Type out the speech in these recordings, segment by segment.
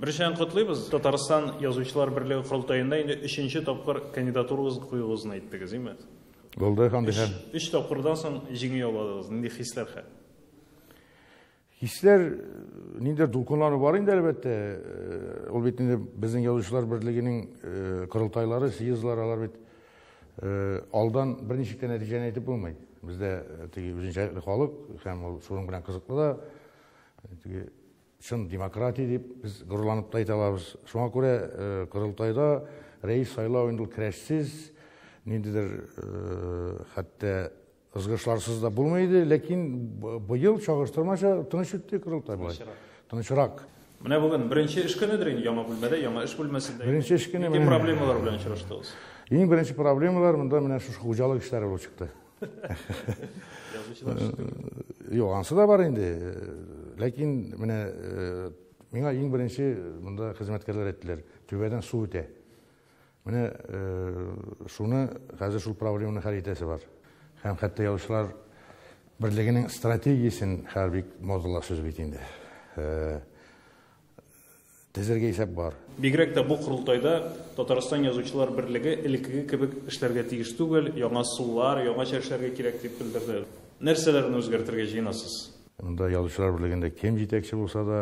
Беренчедән котлыйбыз. Татарстан Язучылар берлеге корылтаенда инде өченче тапкыр кандидатурагызны куюыгызны әйттегез, әйме? Булды, андый хәл. Өч тапкырдан соң җиңү яуладыгыз. Нинди хисләр хәл? Хисләр ниндидер дулкынлану бар инде, әлбәттә. Ул бит инде безнең Язучылар берлегенең корылтайлары, съездлары, алар бит алдан берничек тә нәтиҗәне әйтеп булмый. Бездә теге үзенчәлекле халык һәм ул шуның белән кызыклы да. Теге чын демократия дип без горурланып та әйтә алабыз. Шуңа күрә корылтайда рәис сайлау инде ул көрәшсез, ниндидер хәтта ызгышларсыз да булмый иде, ләкин быел чагыштырмача тыныч үтте корылтай болай. Тынычрак. Менә бүген беренче эш көнедер инде яңа бүлмәдә, яңа эш бүлмәсендә. Беренче эш көне. Нинди проблемалар белән очраштыгыз? Иң беренче проблемалар монда менә шушы хуҗалык эшләре булып чыкты. Язучылар эше түгел. Юк, ансы да бар инде. Ләкин менә миңа иң беренче монда хезмәткәрләр әйттеләр, түбәдән су үтә. Менә шуны хәзер шул проблеманы хәл итәсе бар. Һәм хәтта Язучылар берлегенең стратегиясен хәзер бик модалы сүз бит инде. Тезергә исәп бар. Бигрәк тә бу корылтайда Татарстан Язучылар берлеге элеккеге кебек эшләргә тиеш түгел, яңа ысуллар, яңача эшләргә кирәк дип белдерде. Нәрсәләрне үзгәртергә җыенасыз? Монда Язучылар берлегендә кем җитәкче булса да,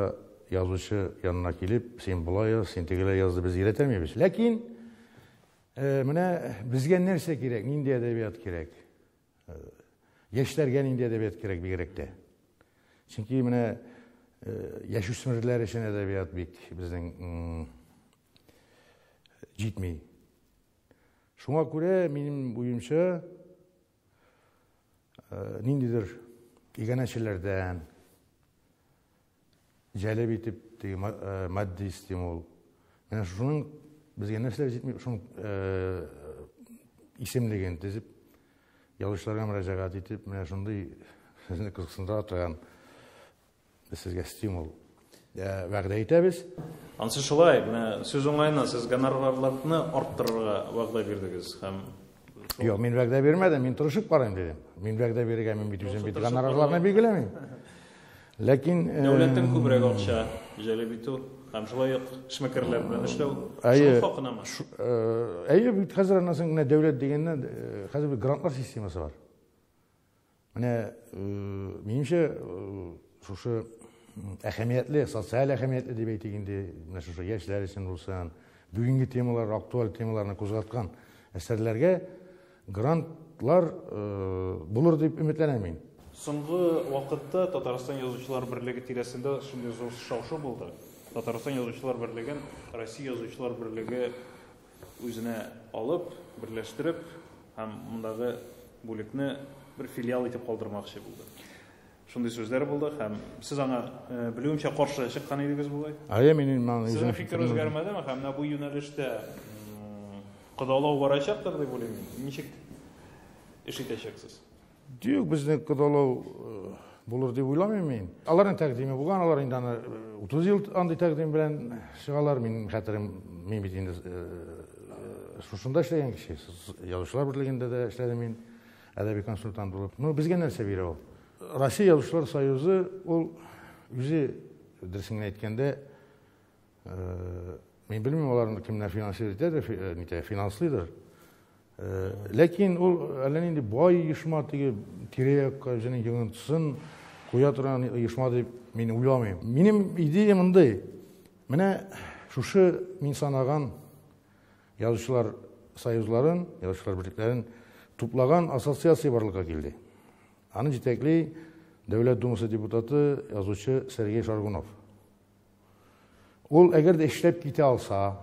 язучы янына килеп, син болай яз, син тегеләй яз дип без өйрәтәмибез. Ләкин менә безгә нәрсә кирәк, нинди әдәбият кирәк? Яшьләргә нинди әдәбият кирәк бигрәк тә? Чөнки менә яшүсмерләр өчен әдәбият бик безнең җитми. Шуңа күрә минем уемча, ниндидер иганәчеләрдән җәлеп итеп теге матди стимул. Менә шуның безгә нәрсәләр җитми, шуның исемлеген төзеп, язучыларга мөрәҗәгать итеп, менә шундый сезне кызыксындыра торган без сезгә стимул вәгъдә итәбез. Ансы шулай, менә сүз уңаеннан сез гонорарларны арттырырга вәгъдә бирдегез һәм Юк, мин вәгъдә бирмәдем, мин тырышып карыйм дидем. Мин вәгъдә бирергә мин бит үзем бит гонорарларны билгеләмим. Ләкин дәүләттән күбрәк акча җәлеп итү һәм шулай ук эшмәкәрләр белән эшләү шул хакынамы? Әйе, бит хәзер аннан соң менә дәүләт дигәннән хәзер бит грантлар системасы бар. Менә минемчә шушы әһәмиятле, социаль әһәмиятле дип әйтик инде, менә шушы яшьләр өчен булсын, бүгенге темалар, актуаль темаларны кузгаткан әсәрләргә грантлар булыр дип өметләнәм мин. Соңгы вакытта Татарстан Язучылар берлеге тирәсендә шундый зур шау-шу булды. Татарстан Язучылар берлеген Россия Язучылар берлеге үзенә алып, берләштереп һәм мондагы бүлекне бер филиал итеп калдырмакчы булды. Шундый сүзләр булды һәм сез аңа белүемчә каршы чыккан идегез бугай. Әйе, мин моны үзем фикер үзгәрмәдеме һәм менә бу юнәлештә кодалау барачактыр дип уйлыйм. Ничек эш итәчәксез? Юк, безне кодалау булыр дип уйламыйм мин. Аларның тәкъдиме булган, алар инде аны 30 ел андый тәкъдим белән чыгалар. Минем хәтерем, мин бит инде шушында эшләгән кеше, Язучылар берлегендә дә эшләдем мин, әдәби консультант булып. Ну, безгә нәрсә бирә ул? Россия Язучылар союзы ул үзе, дөресен генә әйткәндә, мин белмим, аларны кемнәр финансировать итәдер, нитә, финанслыйдыр. Ләкин ул әллә нинди бай оешма, теге тирә-якка үзенең йогынтысын куя торган оешма дип мин уйламыйм. Минем идея мондый. Менә шушы мин санаган язучылар союзларын, язучылар берлекләрен туплаган ассоциация барлыкка килде. Аны җитәкли Дәүләт Думасы депутаты, язучы Сергей Шаргунов. Ул әгәр дә эшләп китә алса,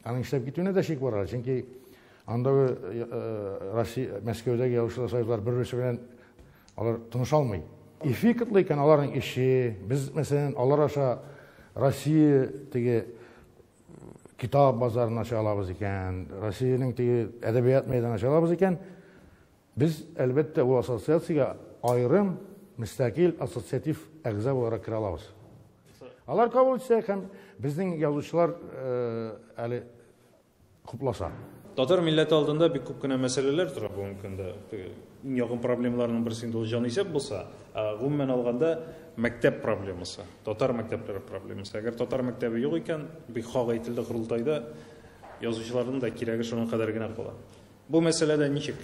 аның эшләп китүенә дә шик бар әле, чөнки андагы Россия, Мәскәүдәге язучылар союзлары бер-берсе белән алар тыныша алмый. Эффектлы икән аларның эше, без, мәсәлән, алар аша Россия теге китап базарын ача алабыз икән, Россиянең теге әдәбият мәйданын ача алабыз икән, без, әлбәттә, ул ассоциациягә аерым мөстәкыйль ассоциатив әгъза буларак керә алабыз. Алар кабул итсә һәм безнең язучылар әле хупласа. Татар милләте алдында бик күп кенә мәсьәләләр тора бүгенге көндә. Иң якын проблемаларның берсе инде ул җанисәп булса, ә гомумән алганда мәктәп проблемасы, татар мәктәпләре проблемасы. Әгәр татар мәктәбе юк икән, бик хак әйтелде корылтайда, язучыларның да кирәге шуның кадәр генә кала. Бу мәсьәләдә ничек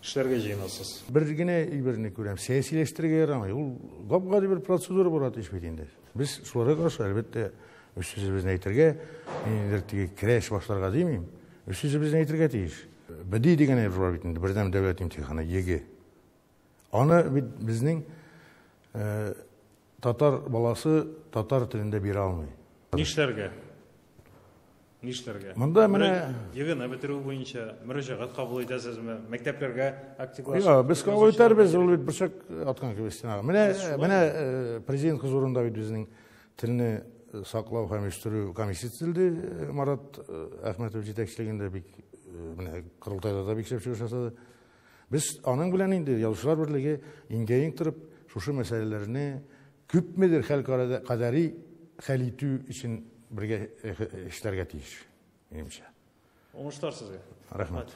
эшләргә җыенасыз? Бер генә әйберне күрәм, сәясиләштерергә ярамый. Ул гап-гади бер процедура була тиеш бит инде. Без шуларга каршы, әлбәттә, үз сүзебезне әйтергә, ниндидер теге көрәш башларга димим, үз сүзебезне әйтергә тиеш. БДИ дигән әйбер бар бит инде, бердәм дәүләт имтиханы, ЕГЭ. Аны бит безнең татар баласы татар телендә бирә алмый. Нишләргә? Нишләргә? Монда менә ЕГЭны бетерү буенча мөрәҗәгать кабул итәсезме? Мәктәпләргә активлашып. Юк, без кабул итәрбез, ул бит борчак аткан кебек стенага. Менә менә президент хозурында бит безнең телне саклау һәм үстерү комиссиясе төзелде. Марат Әхмәтов җитәкчелегендә бик менә корылтайда да бик шәп чыгыш ясады. Без аның белән инде Язучылар берлеге иңгә-иң торып шушы мәсьәләләрне күпмедер хәл кадәри хәл итү өчен бергә эшләргә тиеш, минемчә. Уңышлар сезгә. Рәхмәт.